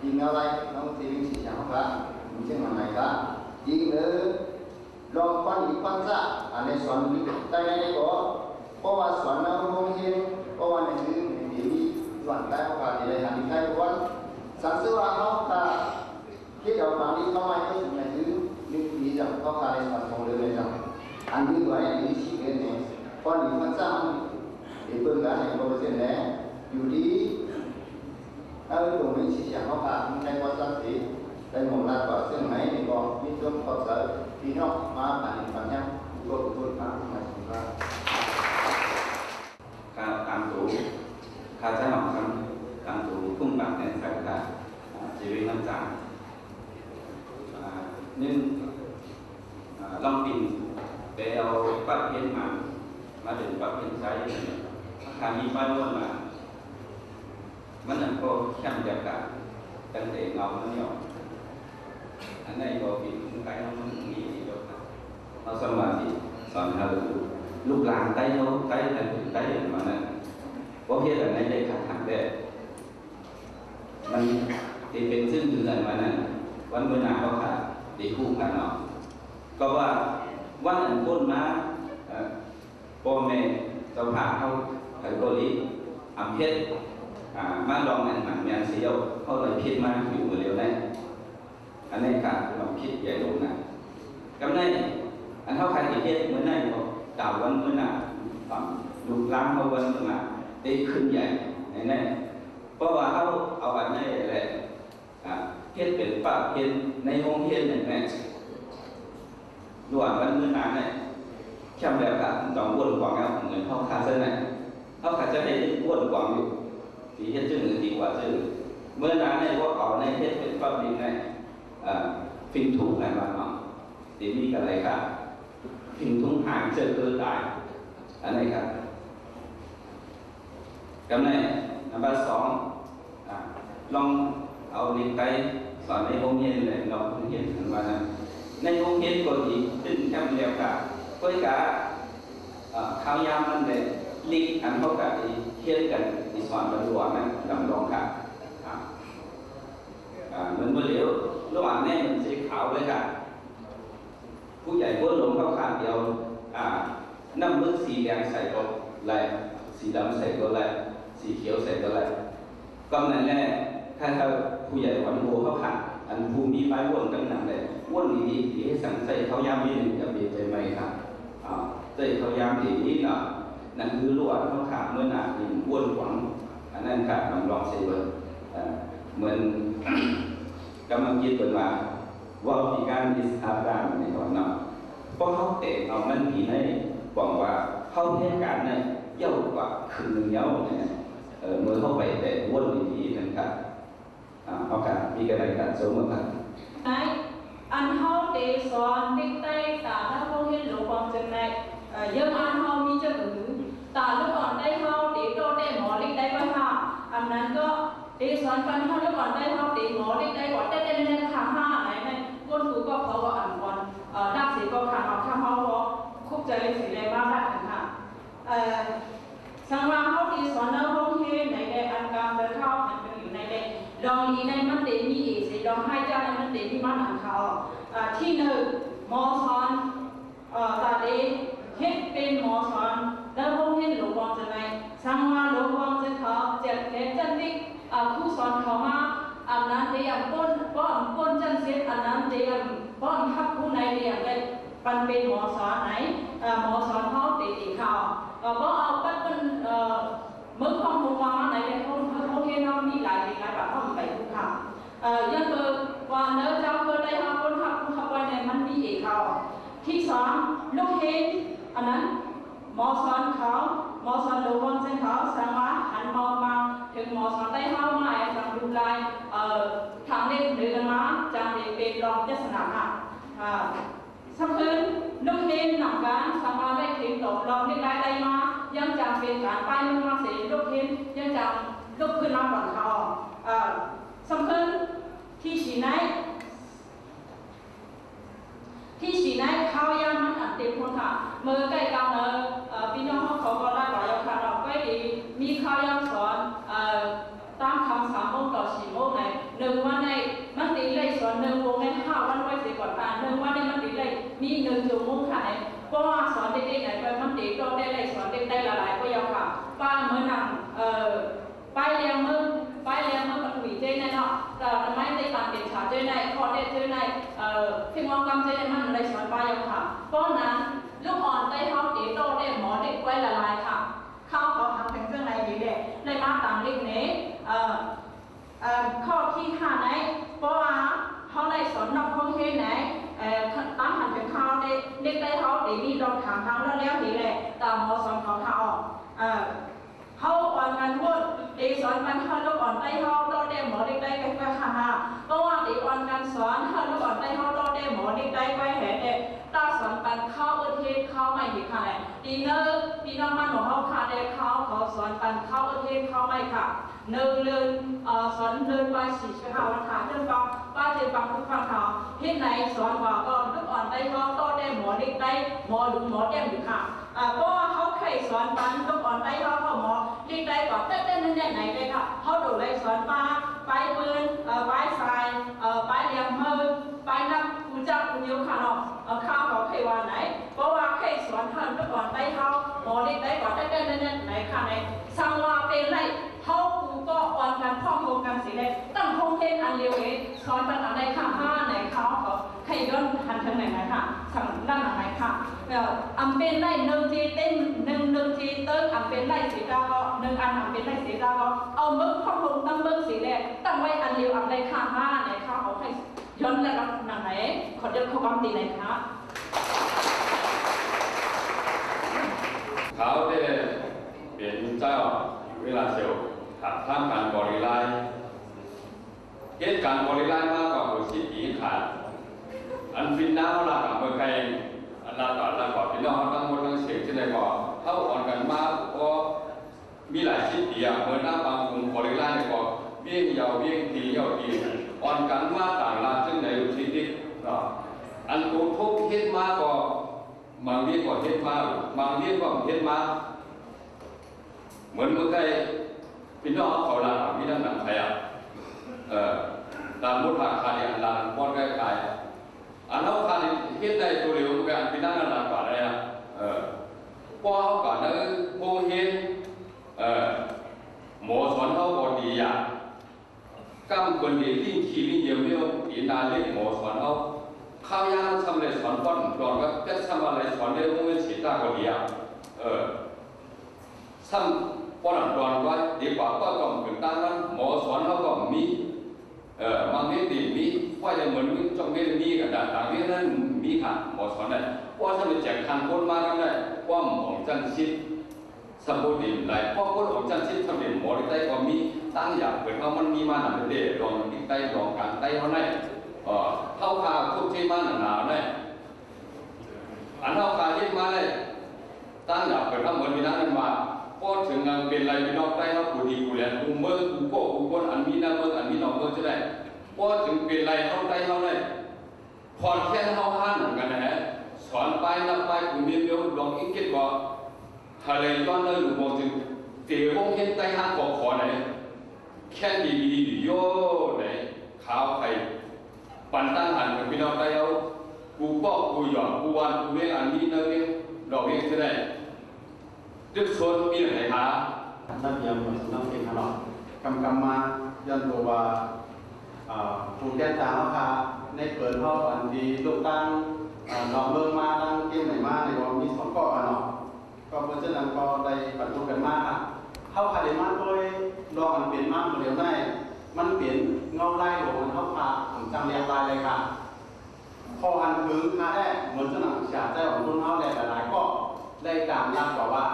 ອີກແນວໃດ ນ້ອງຊິມີສີສຽງເຮົາກະ ມີເຊິ່ງມັນໃນກະ ອີກເອີ ລອງຄວນອີກຄວນຊະ ອັນໃດສອນໄດ້ໃນໃດກໍ ເພາະວ່າສອນນຳໂຮງຮຽນ ເພາະວ່າໃນຊື່ມີວັນໄດ້ເຮົາກະຊິໄດ້ຫັນໄດ້ຄວນ ສັງເສວ່າເຮົາກະ ເຮັດເອົາບາງທີ່ເຂົ້າມາໃນຊຸມໃນຄືໜຶ່ງປີຈັ່ງເຂົ້າຄ່າໄດ້ສອງເດືອນເລີຍຈັ່ງ ອັນນີ້ໄວ້ໃນສີ່ເດືອນນີ້ ກໍດີມັນສ້າງໃຫ້ເບິ່ງກັນໃນເປີເຊັນແດ່ ຢູ່ທີ່ ເອີ ຕົງນີ້ຊິສຽງເຮົາກະໄດ້ກວ່າສັກຊິ ໄດ້ໝົດລະກວ່າເຊິ່ງໃນນີ້ກໍມີຄວາມຂອບໃຈພີ່ນ້ອງມາຜ່ານນີ້ຜ່ານຫຍັງ ທຸກຄົນທຸກຄົນມາ ໝາຍເຖິງວ່າ ຂ້າຕາມໂຕ ຂ້າຈະເອົາຄຳຕາມໂຕ ຄຸ້ມປາກແໜ້ນໃສ່ຂ້າ ອາ ຊີວິດນຳຈານ ອາ ໜຶ່ງ ອາ ລອງປິ່ນໄປເອົາປະເພດມາ ມາເປັນປະເພດໄຊ ຖ້າມີປ້າຍມ່ວນມາ ມັນນັ້ນກໍແຄມດຽວກັນ ຕັ້ງແຕ່ເງົາມັນຍອມ ອັນໃດກໍເປັນຄົນໄທເຮົາມັນມີທີ່ດອກ ເຮົາສາມາດຊິສອນໃຫ້ລູກຫຼານໄທເຮົາ ໄທໃຫ້ເປັນໄທອັນວ່ານັ້ນ ບໍ່ເຮັດອັນໃດໄດ້ຂັດຂັນແທ້ ມັນຊິເປັນຊື່ນຄືອັນວ່ານັ້ນ ວັນມື້ໜ້າເຮົາກະໄດ້ຮູ້ກັນເນາະ ກໍວ່າວັນອັນພົ້ນມາ ເອີ ພໍ່ແມ່ເຈົ້າພາບເຮົາໄປເກົາຫຼີ ອຳເພັດ ອາ ມາລອງອັນໝັ້ນແມ່ນຊິເຈົ້າ ເຮົາໄດ້ຜິດມາຢູ່ມື້ດຽວໃດ ອັນນີ້ກະລອງຄິດໃຫຍ່ລົງນະ ກຳໃນ ອັນເຮົາຄາດເຮັດມື້ໃນກໍດາວວັນມື້ໜ້າ ລູກຫຼານເຮົາວັນມື້ໜ້າໄດ້ຂຶ້ນໃຫຍ່ແນ່ໆ ເພາະວ່າເຮົາເອົາອັນໃດແຫຼະ ອາ ເຮັດເປັນປະເພດໃນໂຮງຮຽນນີ້ແມ່ນ ລວມກັນມື້ໜ້າແນ່ ແຄມແລ້ວກະຕ້ອງວົນກວາງແລ້ວ ເໝືອນເຮົາຂາດເຊິ່ງນະ ເຮົາຂາດເຊິ່ງໃຫ້ວົນກວາງຢູ່ ຊິເຮັດຈັ່ງອື່ນດີກວ່າ ເຊິ່ງເມື່ອໜ້າໃນພວກເຂົາໃນເຮັດເປັນປາບລິກໃນ ເອີ ຟິນທຸງໃນບ້ານເຮົາ ຊິມີກັນຫຼາຍຄ່າ ຟິນທຸງຫາງເຈີເກີຕາຍ ອັນນີ້ຄັບ ກຳໄນ ອັນບາດສອງ ອາ ລອງເອົາເດັກໄຕສອນໃນໂຮງຮຽນ ແລະ ນອກໂຮງຮຽນ ເພິ່ນວ່ານັ້ນ ໃນໂຮງຮຽນກໍດີ ຂຶ້ນແຄມແລ້ວກະ ກໍກະ ອາ ຄາວຍາມມັນແຫຼະ ລິກອັນເຮົາກະໄດ້ຮຽນກັນ ໄດ້ສອນກັນຢູ່ຫັ້ນນະ ລຳລອງກະ ອາ ອາ ເໝືອນມື້ຫຼຽວ ລະຫວ່າງໃນມັນສີຂາວເລີຍກະ ຜູ້ໃຫຍ່ຄົນລົງເຂົ້າຂ້າງດຽວ ອາ ນ້ຳມຶກສີແດງໃສ່ກໍໄດ້ ສີດຳໃສ່ກໍໄດ້ ສີຂຽວໃສ່ກໍໄດ້ ກໍນັ້ນແຫຼະ ຖ້າ ຖ້າຜູ້ໃຫຍ່ອ່ອນໂອເຂົ້າຂ້າງ ອັນຜູ້ມີໄປວົນກັນນຳໄດ້ ວົນດີໆ ເຮັດສັງໃສ່ເຂົ້າຍາມນິດໜຶ່ງ ກະເປັນໄປໃໝ່ຄັບ ອາ ໃສ່ເຂົ້າຍາມດີໆເນາະ ນັ້ນຄືລວດເຂົ້າຂ້າງ ເມື່ອໜ້າທີ່ວົນຂວາງ ອັນນັ້ນກະນຳລອງໃສ່ເບິ່ງ ເອີ ເໝືອນ ກຳມະກິດເພິ່ນວ່າ ເວົ້າທີ່ການ is half done ນີ້ກ່ອນເນາະ ເພາະເຮົາແຕກເອົາມັນດີໃນ ບອກວ່າເຮົາເຮັດການໄດ້ເຍົາກວ່າຄຶ່ງໜຶ່ງແລ້ວ ເອີ ເມື່ອເຮົາໄປແຕກວົນດີໆນັ້ນກະ ອາ ເຮົາກະມີກະໄດ້ການສົມມຸດວ່າ ໃນອັນເຮົາເດສອນເດັກໄຕຕານະໂຮງຮຽນຫຼວງວັງເຈີງໃນ ເອີ ເຢີມອານເຮົາມີຈະຫື ຕາລູກອ່ອນໄຕເຮົາເດໂຕແຕ່ໝໍເດັກໄຕໄວ້ຫາ ອັນນັ້ນກໍ ເດສອນປັນເຮົາເລີກອອນໄດ້ເຮົາເຕໝໍເລັກໄດ້ກວ່າແຕ່ແຕ່ແນ່ໆ ຄ່າຫ້າໃນນັ້ນ ກົ້ນກູກໍເຂົາກໍອຳກອນ ເອີ ນັກເສຍກໍຄ່າເຮົາ ຖ້າເຮົາບໍ່ຄຸກໃຈເລີຍຊິໄດ້ມາດັດກັນຄ່າ ເອີ ສັງວ່າເຮົາເດສອນແລ້ວໂຮງຮຽນໃດແດ່ ອັນກາງເດີເຮົາມັນກໍຢູ່ໃນແດ່ ດອງດີໃນມັນເຕມີເອເສ ດອງຮ້າຍຈ້າໃນມັນເຕມີມານຳເຂົາ ເອີ ທີໜຶ່ງ ໝໍສອນ ເອີ ຕາເດ ເຮັດເປັນໝໍສອນໃນໂຮງຮຽນຫຼວງວັງເຈີງໃນ ສັງວ່າຫຼວງວັງເຈີງເຂົາແຈກແຈງຈັນຕິກ ເອີ ຄູສອນເຂົາມາ ອັນນັ້ນເດອຳປົນ ບໍ່ອຳປົນຈັນເຊັດ ອັນນັ້ນເດອຳ ບໍ່ອຳຮັບຄູໃນເດອຳໄດ້ປັນເປັນໝໍສອນໃນ ເອີ ໝໍສອນເຮົາເຕເອງເຂົາ ເອີ ບໍ່ເອົາປັດເປັນ ເອີ ເມືອງຄອງຫົງມາມາໃນເປັນໂຮງ ໂຮງຮຽນເຮົາມີຫຼາຍເດ ຫຼາຍບາດເຮົາໄປຮູ້ຂ່າວ ເອີ ຍ້ອນເບິ່ງວ່າເນີເຈົ້າເຄີຍໄດ້ຮັບຜົນຮັບຮູ້ຮັບໄວ້ໃນມັນມີເອເຂົາ. ທີສອງ ລູກຮຽນ ອັນນັ້ນ ໝໍສອນເຂົາ ໝໍສອນໂລກວອນເຊິ່ງເຂົາ ສັງວ່າຫັນມອງມາເຖິງໝໍສອນໃຕ້ເຮົາມາແອນສັງລຸກລາຍ ເອີ ທາງເລັບເດີນມາ ຈາງເປັນລອງຈັດສະໜາມາ ອາ ສຳເພິນ ລູກຮຽນນຳການ ສາມາດໄດ້ເຖິງຕອບລອງເຮັດລາຍໄດ້ມາ ຍັງຈາງເປັນການປ້າຍເມືອງມາເສ ລູກຮຽນ ຍັງຈາງລຸກຂຶ້ນມາກ່ອນເຂົາ ອາ ສຳເພິນ ທີ່ສີໃນ ທີ່ສີໃນ ຄາວຍາມມັນອັນເຕັມຄຸນຄ່າ ເມື່ອໃກ້ກາງເນີ ເອີ ພີ່ນ້ອງເຮົາເຂົາກໍລາດຫຼາຍຢູ່ຄ່າເນາະ ກໍໄດ້ມີຄາວຍາມສອນ ເອີ ຕາມຄຳສາມໂມງຕໍ່ສີ່ໂມງໃນໜຶ່ງວັນໃນ ມັນຕີໄດ້ສອນໜຶ່ງວົງໃນຫ້າວັນໄວ້ເສຍກ່ອນ ອາ ໜຶ່ງວັນໃນມັນຕີໄດ້ມີໜຶ່ງຊົ່ວໂມງຄ່າໃນ ເພາະວ່າສອນເດັກໆໃນ ມັນຕີກໍໄດ້ໄດ້ສອນເດັກໄດ້ຫຼາຍໆກວ່າເກົ່າຄ່າ ວ່າເມື່ອນັ້ນ ເອີ ປາຍແລງເມືອງ ປາຍແລງເມືອງປະຕູເຈໃນເນາະ ແຕ່ໄມ້ໃນປານເປັນສາເຈໃນ ຂໍເດເຈໃນ ເອີ ເພງວອງກຳເຈໃນ ມັນໄດ້ສອນປາຍເຫຼົ່າຄ່າ ເພາະນັ້ນ ລູກອ່ອນໄຕ້ເຮົາເຕໂຕເດໝໍເດັກໄວ້ຫຼາຍໆຄ່າ ເຂົາກໍຫາເປັນຈັ່ງໃດດີແດ່ ໄດ້ມາຕາມເດັກເນ ເອີ ເອີ ຂໍ້ທີຫ້າໃນ ເພາະວ່າເຮົາໄດ້ສອນນອກໂຮງຮຽນໃນ ເອີ ຕາມຫັນເປັນຂ່າວເດ ເດັກໄດ້ເຮົາເດມີດອກຖາມທາງລອດແລ້ວເດແຫຼະ ຕາມໝໍສອນຂອງເຮົາ ເອີ ເຮົາອ່ອນກັນໂຫວດ ເດສອນກັນເຮົາລູກອ່ອນໄຕ້ເຮົາໂຕເດໝໍເດັກໄດ້ໄປໄປຫາ ເພາະວ່າເດອ່ອນກັນສອນເຮົາລູກອ່ອນໄຕ້ເຮົາໂຕເດໝໍເດັກໄດ້ໄປແຫ່ແຕ່ ຕາສອນປັນເຂົາເອີ້ນເຮັດເຂົາໃໝ່ເຮັດຄ່າແຫຼະ ດີເນີ ພີ່ນ້ອງບ້ານຂອງເຮົາຄ່າແດ່ ເຂົາ ເຂົາສອນປັນເຂົາເອີ້ນເຮັດເຂົາໃໝ່ຄ່າ ໜຶ່ງເດືອນ ເອີ ສອນເດືອນປາຍສີ່ສິບຫ້າວັນຄ່າ ເດືອນປາຍ ປາຍເດືອນປາຍທຸກວັນຄ່າ ເຮັດໃນສອນວ່າກໍລູກອ່ອນໄຕ້ເຮົາໂຕແຕ່ໝໍເດັກໄດ້ ໝໍດຸງ ໝໍແຕ້ມຢູ່ຄ່າ ອາ ເພາະວ່າເຮົາໄຂ້ສອນປັນລູກອ່ອນໄຕ້ເຮົາເຂົ້າໝໍ ລີກໄດ້ກວ່າແຕ່ແຕ່ແນ່ໆໃນໄດ້ຄ່າ ເຮົາໂດໄດ້ສອນປາຍ ປາຍປືນ ເອີ ປາຍສາຍ ເອີ ປາຍລຽມເມີ ປາຍນັບ ຮູ້ຈັກຮູ້ຢູ່ຄ່າເນາະ ເອີ ຂ່າວເຂົາໄຂ້ວ່າໃດ ເພາະວ່າໄຂ້ສອນເຮົາລູກອ່ອນໄຕ້ເຮົາ ໝໍລີກໄດ້ກວ່າແຕ່ແຕ່ແນ່ໆໃນຄ່າໃນ ສັງວ່າເປັນໄດ້ ເຮົາຄູກໍອ່ອນກັນພ້ອມໂຮມກັນເສຍແລ້ວ ຕັ້ງໂຮງຮຽນອັນລຽວເອ ສອນກັນອັນໃດຂ້າມາໃນຂ່າວກໍໃຫ້ຍ້ອນຫັນເຖິງໃນໄໝຄ່າ ສຳລັບອັນໃດຄ່າ ເອີ ອຳເປັນໄດ້ໜຶ່ງຈີເຕັມ ໜຶ່ງ ໜຶ່ງຈີເຕີມ ອຳເປັນໄດ້ເສຍຕາກໍ ໜຶ່ງອັນອຳເປັນໄດ້ເສຍຕາກໍ ເອົາເບິ່ງພ້ອມໂຮມຕັ້ງເບິ່ງເສຍແລ້ວ ຕັ້ງໄວ້ອັນລຽວອັນໃດຂ້າມາໃນຂ່າວກໍໃຫ້ຍ້ອນລະດັບນຳໃນ ຂໍຍ້ອນຂໍ້ຄວາມຕີໃນຄ່າ. ຂາວແຕ່ເປັນເຈົ້າເວລາເຊວ ທາງການບໍລິລາຍ ເຮັດການບໍລິລາຍມາກວ່າຫົກສິບປີຂາດ ອັນຟິນນາວລາກາເມືອໄກ ອັນລາກາລາກອດພີ່ນ້ອງເຮົາທັງໝົດທັງເສງຈັ່ງໃດກໍ ເຮົາອ່ອນກັນມາກໍມີຫຼາຍສິບປີອະ ເມືອນາບາງກຸງບໍລິລາຍກໍ ວຽງເຍົາວຽງຕີເຍົາວຕີ ອ່ອນກັນມາຕ່າງລາດຈັ່ງໃດທີ່ຕິດເນາະ ອັນໂຕທົບເຮັດມາກໍ ບາງວຽງກໍເຮັດມາ ບາງວຽງກໍເຮັດມາ ເໝືອນເມືອໄກ ພີ່ນ້ອງເຂົາລາວມີນຳໜັງໄທອະ ເອີ ຕາມມຸດຫາຄາດອັນລາວບໍ່ໄດ້ຂາຍ ອັນເຮົາຂາດເຮັດໄດ້ໂຕເຫຼວເມືອໄກ ອັນພີ່ນ້ອງນັ້ນລາວກວ່າໄດ້ອະ ເອີ ເພາະເຮົາກະໄດ້ໂຮງຮຽນ ເອີ ໝໍສອນເຮົາກໍດີອະ ກຳເພິ່ນນີ້ລິ້ງຂີ້ລິ້ງຢຽມຢູ່ຕີນາເລກໝໍສອນເຮົາ ຄາວຍາມຊ່ຳໄດ້ສອນປ້ອນດອນກັບແກັດຊ່ຳວ່າໄດ້ສອນໄດ້ໂຮງຮຽນເສດຕາກໍດີອະ ເອີ ຊ່ຳປ້ອນດອນວ່າດີກວ່າກໍຕ້ອງເປັນຕ່າງກັນ ໝໍສອນເຮົາກໍມີ ເອີ ມັງເຮັດດີມີ ໄວ້ແຕ່ເໝືອນມີ ຈ້ອງເຮັດມີກັນດາ ຕ່າງເຮັດນັ້ນມີຄ່ະ ໝໍສອນໄດ້ ເພາະວ່າຊ່ຳໄດ້ແຈກຄັນຄົນມານຳໄດ້ ຄວາມຂອງຊັ້ນສິບ ສຳບູນດີຫຼາຍ ເພາະຄົນອອກຈາກສິບສຳເລັດໝໍໃນໄທກໍມີ ຕັ້ງຢາກເປີດເຮົາມັນມີມານຳເດ ລອງຕິດໄຕ ລອງກາງໄຕເຮົາໄດ້ ເອີ ເຮົາຄາຄົນທີ່ມາໜາວໄດ້ ອັນເຮົາຄາເຮັດມາໄດ້ ຕັ້ງຢາກເປີດເຮົາເໝືອນມີນານັ້ນວ່າ ພໍເຖິງອັນເປັນໄລພີ່ນ້ອງໄຕເຮົາ ຜູ້ດີຜູ້ແຫຼນ ຜູ້ເມືອງ ຜູ້ໂກ້ຜູ້ຄົນ ອັນມີໃນເມືອງ ອັນມີນອກເມືອງຈະໄດ້ ພໍເຖິງເປັນໄລເຮົາໄຕເຮົາໄດ້ ຂອນແຄ້ນເຮົາຮ້ານນຳກັນຫັ້ນແຫຼະ ສອນປາຍນັບປາຍ ຜູ້ມີມຽວລອງອີກເກັດກໍ ທະເລຍ້ອນເນີຍຫຼວງບອງຈຶ່ງ ເຕໂຮງຮຽນໄຕ້ຮ້ານກໍຂໍໄດ້ ແຄ້ນດີດີດີໂຍໄດ້ ຂາວໄຂ່ ປັນຕັ້ງຫັນຂອງພີ່ນ້ອງໄຕ້ເຮົາ ກູ່ເວົ້າ ກູ່ຢອກ ກູ່ວານ ກູ່ວຽງ ອັນມີເນີຍວຽງ ດອກວຽງຈະໄດ້ ຕຶກຊົນມີຫຍັງໃຫ້ຫາ ລະບຽບຂອງສຳນັກເອກະເນາະ ກຳກຳມາ ຍ້ອນຕົວວ່າ ອາ ຜູ້ແກ່ນຕາເຮົາຄະ ໃນເປີນເຮົາອັນທີ່ລູກຕ່າງ ອາ ນອກເມືອງມາ ທາງກຽງໃໝ່ມານີ້ ວ່າມີສອງເກາະຫັ້ນເນາະ ກໍເພາະສະນັ້ນກໍໄດ້ບັນທຸກັນມາ ເຮົາຄະໄດ້ມາໂດຍ ລອງອັນເປັນມາໂມເດວໃນ ມັນເປັນເງົາລາຍໂດຍເຮົາຄະ ອັນຈັ່ງລຽບລາຍເລີຍຄະ. ພໍອັນເຖິງຄາແລກ ເໝືອນສະໜັງເສຍໃຈຂອງຄົນເຮົາແລະຫຼາຍໆກໍໄດ້ຕາມຫຼັກກວ່າ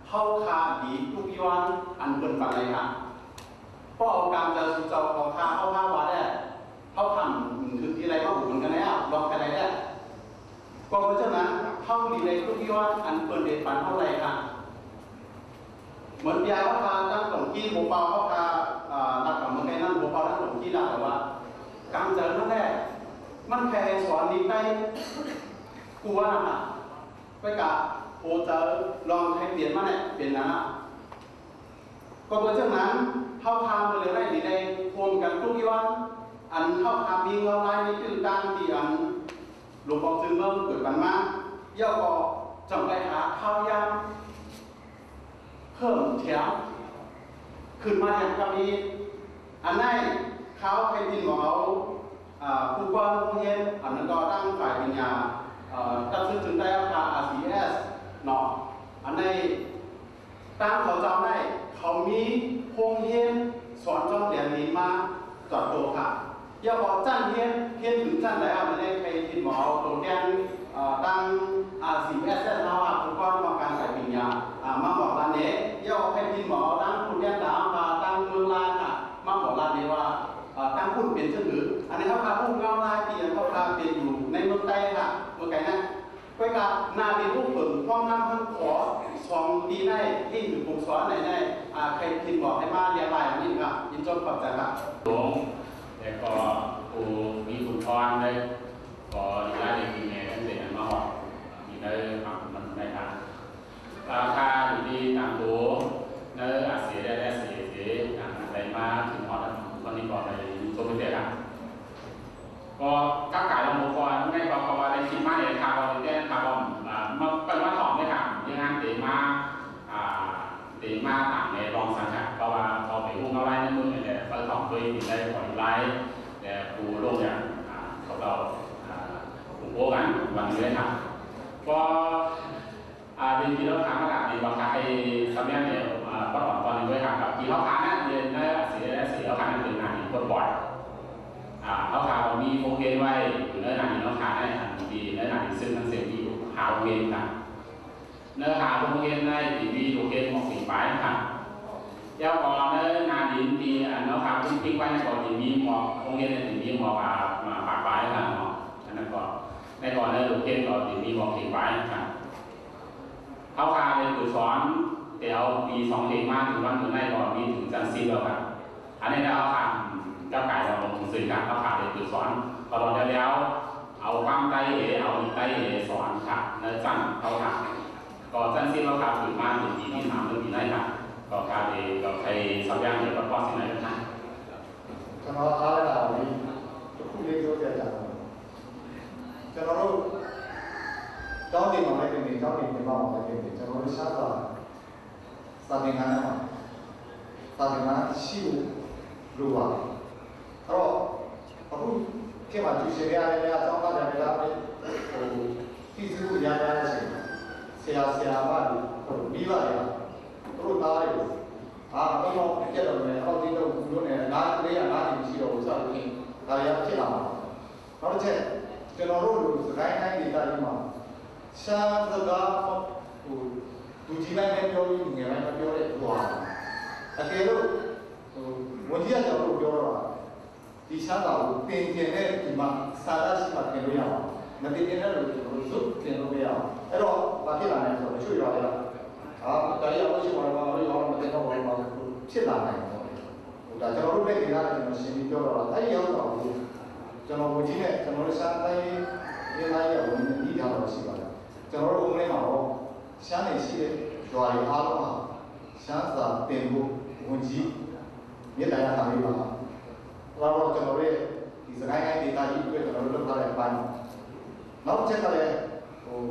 ເຮົາຄາດີທຸກຢ່າງອັນເພິ່ນປານໃດຄະ ເພາະເອົາການເຈົ້າສູ່ເຈົ້າເຂົາຄາເຮົາຄາວ່າແລະ ເຮົາຄຳຖືກທີ່ໄລມາອຸເພິ່ນກັນແລ້ວ ລອງຄາໄດ້ແລ້ວ ກໍເພາະສະນັ້ນ ເຮົາດີໄດ້ທຸກຢ່າງອັນເພິ່ນໄດ້ປັນເຮົາໄລຄະ. ເໝືອນປຽເຮົາຄາຕັ້ງຕົງກີ້ບໍ່ເປົ່າ ເຮົາຄາ ເອີ ລັກກະເໝືອນໄກນັ້ນບໍ່ເປົ່າຕັ້ງຕົງກີ້ລະວ່າ ກາງເຈີນັ້ນແຫຼະ ມັນແຄ່ໃຫ້ສອນນິໄຕ ກູວ່ານະ ໄປກະໂອເຈີ ລອງໃຫ້ປ່ຽນມາແຫຼະ ເປັນນະ ກໍເພາະສະນັ້ນ ເຮົາຄາເມື່ອເຫຼືອໄດ້ນີ້ໄດ້ໂຮມກັນທຸກຢ່າງ ອັນເຮົາຄາມີເງົາລາຍມີຕື້ຕ່າງທີ່ອັນຫຼວງປອງຈື່ເມືອງເກີດກັນມາ ແລ້ວກໍຈຳໄປຫາຂ່າວຢາມ ເພີ່ມແຖມຂຶ້ນມາຢ່າງກະມີ ອັນໃນຂ່າວໃຫ້ພິມເອົາ ອາ ຄູກອນໂຮງຮຽນ ອັນນັ້ນກໍຕັ້ງຝ່າຍປັນຍາ ເອີ ຕັດຊື່ຈຶ່ງໄດ້ອາ ອາຊີເອສ ເນາະ ອັນໃນຕາມເຂົາເຈົ້າໄດ້ ເຂົາມີໂຮງຮຽນສອນຈອມແດນດິນມາຈອດໂຕຄ່ະ ຢ່າວ່າຊັ້ນຮຽນ ຮຽນເຖິງຊັ້ນໃດ ອັນໃດໃຫ້ພິມເອົາໂຕແທນ ເອີ ຕັ້ງ ອາ ຊີເອສເອສ ເຮົາ ອາ ຜູ້ກ່ອນຂອງການໄປປະລິນຍາ ອາ ມາບອກລາເນ ຢ່າໃຫ້ພິມເອົາຕັ້ງຜູ້ແທນລາວ ມາຕັ້ງເມືອງລານ ອາ ມາບອກລາເນວ່າ ອາ ຕັ້ງພຸ້ນເປັນຈັ່ງໃດ ອັນນີ້ເຮົາພາຮູ້ເງົາລາຍທີ່ເຮົາພາເປັນຢູ່ໃນເມືອງໃຕ້ ອາ ເມືອງໄກນະ ຂ້ອຍກະໜ້າເປັນຜູ້ເພິ່ງຄວາມນຳທັງຂໍສອງປີໃນທີ່ຖືກຜູ້ສອນໃນໃນ ອາ ໃຫ້ພິມບອກໃຫ້ມາລຽບລາຍອັນນີ້ນະ ຍິນຊົມຂອບໃຈຄັບ. ແລ້ວກໍຜູ້ມີບຸນພອນເດ້ ກໍດີຫຼາຍທີ່ແມ່ເພິ່ນໄດ້ມາຮອດ ທີ່ໄດ້ຮັບມັນໄດ້ທານ ອາ ຄ່າຢູ່ທີ່ຕ່າງໂຕໃນອາເຊຍ ແລະ ອາເຊຍ ອາ ໄດ້ມາເຖິງຮອດ ວັນນີ້ກໍໄດ້ຊົມເປັນແຕ່ ກໍກັບກາຍລຳບົວ ເພາະວ່າໃນຄວາມ ເພາະວ່າໄດ້ຄິດມາເອງ ຖ້າວ່າໄດ້ແຕ່ງ ຖ້າວ່າ ອາ ມາ ໄປມາຖອມໄດ້ ຖ້າຢ່າງນັ້ນເດມາ ອາ ເດມາຕາມແນວລອງສັງກັດ ເພາະວ່າເຂົາໄປຮູ້ເຮົາຫຼາຍໃນມື້ນີ້ແຫຼະ ໄປຖອມໂດຍທີ່ໄດ້ອອນລາຍ ແລະ ຜູ້ລົງຢ່າງ ອາ ເຂົາເຈົ້າ ອາ ໂອ້ກັນວັນນີ້ເລີຍ ຖ້າ ກໍ ອາ ເປັນທີ່ເຮົາຖາມມາກະນີ້ວ່າ ໃຫ້ສຳແດງແນວ ອາ ປະກອບກ່ອນໂດຍ ຖ້າກັບທີ່ເຮົາຖາມນັ້ນ ເປັນໃນອາເຊຍ ອາເຊຍ ເຮົາຖາມນັ້ນເປັນໜ້າທີ່ປົດປ່ອຍ ອາ ເຮົາຖາມວ່າມີໂຄງເກນໄວ້ຢູ່ໃນໜ້າທີ່ເຮົາຖາມໃນອັນທີ່ໃນໜ້າທີ່ເຊິ່ງທັງເສັ້ນທີ່ຢູ່ຫາໂຄງເກນນະ ໃນຫ້າໂຮງຮຽນໃນທີ່ມີລູກຮຽນໝອກສິບປາຍຫັ້ນ ແລ້ວກໍໃນໜ້າດິນທີ່ອັນເນາະ ຫາກເພິ່ນພິງໄວ້ນັ້ນກໍຊິມີໝອກ ໂຮງຮຽນນັ້ນຊິມີໝອກ ອາ ປາກປາຍຫັ້ນເນາະ ອັນນັ້ນກໍ ໃນກໍໃນໂຮງຮຽນກໍຊິມີໝອກສິບປາຍຫັ້ນ ເຮົາຫາກໄດ້ຝຶກສອນແຕ່ເອົາປີສອງເຈັດມາເຖິງວັນມື້ໃນກໍມີເຖິງຊັ້ນສິບແລ້ວຫັ້ນ ອັນນີ້ເຮົາຫາກກັບກາຍເອົາເປັນສື່ກັນ ເຮົາຫາກໄດ້ຝຶກສອນ ເຮົາລອງແລ້ວ ເອົາຄວາມໄຕ້ເອ ເອົາອີກໄຕ້ເອສອນ ໃນຊັ້ນເຮົາຫາກ ກໍຊັ້ນສິບເຮົາຫາກຂຶ້ນມາເປັນປີທີສາມ ເລື່ອງປີໃນຫາກ ກໍກາຍເປັນ ກໍໃຫ້ສັບຢ່າງເດີຍກໍພໍຊິໄດ້ຫາກ ကျွန်တော်အားရတာကိုဒီတစ်ခုလေးပြောပြချင်တယ်ကျွန်တော်တို့ကျောင်းတင်မှာလည်းတင်တယ်ကျောင်းတင်တင်မှာလည်းတင်တယ်ကျွန်တော်တို့ရှားသွားတယ်စာသင်ခန်းထဲမှာစာသင်ခန်းရှိဖို့လိုပါတယ်အဲ့တော့အခုခေတ်မှာသူရှင်ရရတဲ့အကြောင်းသားတွေလည်းဟိုပြည်သူအများကြီးရှိတယ်ဆရာဆရာမတွေမိဘတွေသူတို့သားတွေ အာဘယ်တော့ပြတ်တော့မယ်အောက်ဒီတော့ဘူးလို့နဲ့နားလေးရနားနေရှိတော့ဥစားလို့ဒါရဖြစ်လာမှာနောက်တစ်ချက်ကျွန်တော်တို့လူစကိုင်းတိုင်းဒေသကြီးမှာရှမ်းစကားဟိုလူကြီးပိုင်းနဲ့ပြောပြီးငယ်ပိုင်းမပြောတဲ့ဟိုဟာအကယ်လို့ဟိုဝန်ကြီးကကျွန်တော်တို့ပြောတော့ဒီချမ်းသာကိုပင်ကျင်တဲ့ဒီမှာစာရရှိမှတင်လို့ရအောင်မတင်တဲ့လို့ကျွန်တော်တို့ရုပ်တင်လို့မရအောင်အဲ့တော့ဘာဖြစ်လာလဲဆိုတော့တချို့ရွာတွေကအာဒါရအောင်ရှိမှတော့ဘာလို့ရောမတင်တော့ဘာလို့ဖြစ်လာနိုင်လဲဒါကျွန်တော်တို့ဘက်ကလည်းကျွန်တော်ရှင်းပြီးပြောတော့အဲ့ဒီရောက်တော့ကျွန်တော်ကိုကြီးနဲ့ကျွန်တော်တို့စားတိုင်းရေးရေးသားရေးဝင်ပြီးထားတော့ရှိပါတယ်ကျွန်တော်တို့အုံးထဲမှာတော့ရှမ်းနေရှိတဲ့ရွာတွေအားလုံးမှာရှမ်းစာတင်ဖို့ဝင်ကြီးမြေတိုင်းထားပြီးပါတော့ကျွန်တော်ရဲ့ဒီစကိုင်းတိုင်းဒေသကြီးအတွက်ကျွန်တော်တို့လုပ်ထားတဲ့အပိုင်းနောက်တစ်ချက်ကလည်းဟို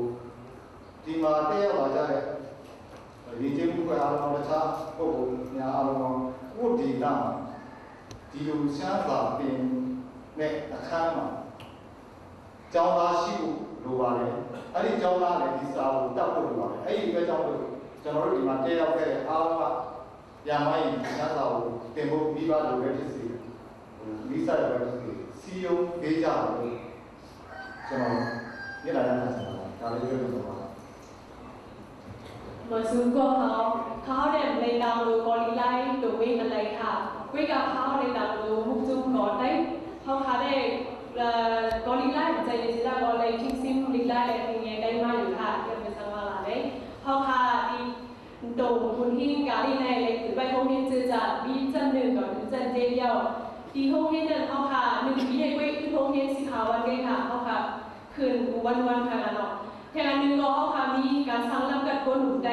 ဒီမှာတက်ရောက်လာကြတဲ့ ယဉ်ကျေးမှုအဖွဲ့အားလုံးတခြားပုဂ္ဂိုလ်များအားလုံးကိုကိုယ်ဒေသမှာဒီလိုချမ်းသာပင်နဲ့အခန်းမှာကျောင်းသားရှိဖို့လိုပါတယ်အဲ့ဒီကျောင်းသားလည်းဒီစာကိုတတ်ဖို့လိုပါတယ်အဲ့ဒီအတွက်ကြောင့်မို့ကျွန်တော်တို့ဒီမှာတက်ရောက်ခဲ့တဲ့အားလုံးကပြန်မရင်ချမ်းသာကိုတင်ဖို့မိဘလိုပဲဖြစ်စေမိစားရပဲဖြစ်စေစီယုံပေးကြပါလို့ကျွန်တော်မျက်နှာနဲ့ဆင်တာပါဒါလေးပြောနေတော့ပါ Masuko hao, hao de mle dang lo koli lai to wei alai ha. Wei ka hao de dang lo muk tum ko dai. Hao ha de koli lai mzai de sila ko lai king sim li lai le king ye dai ma yu ha. Ke me sa ma la de. Hao ha di to kun hin ka li nai le tu bai hong hin zhe za bi zan ne ko zan de yao. Di hong hin den hao ha nu bi ye wei tu hong hin si ha wan de ha. Hao ha ຂຶ້ນວັນວັນຂະໜາດເນາະ. ແທງອັນໜຶ່ງກໍເຮົາຫາມີການສ້າງລຳກັດກົນຫຸມໄຕ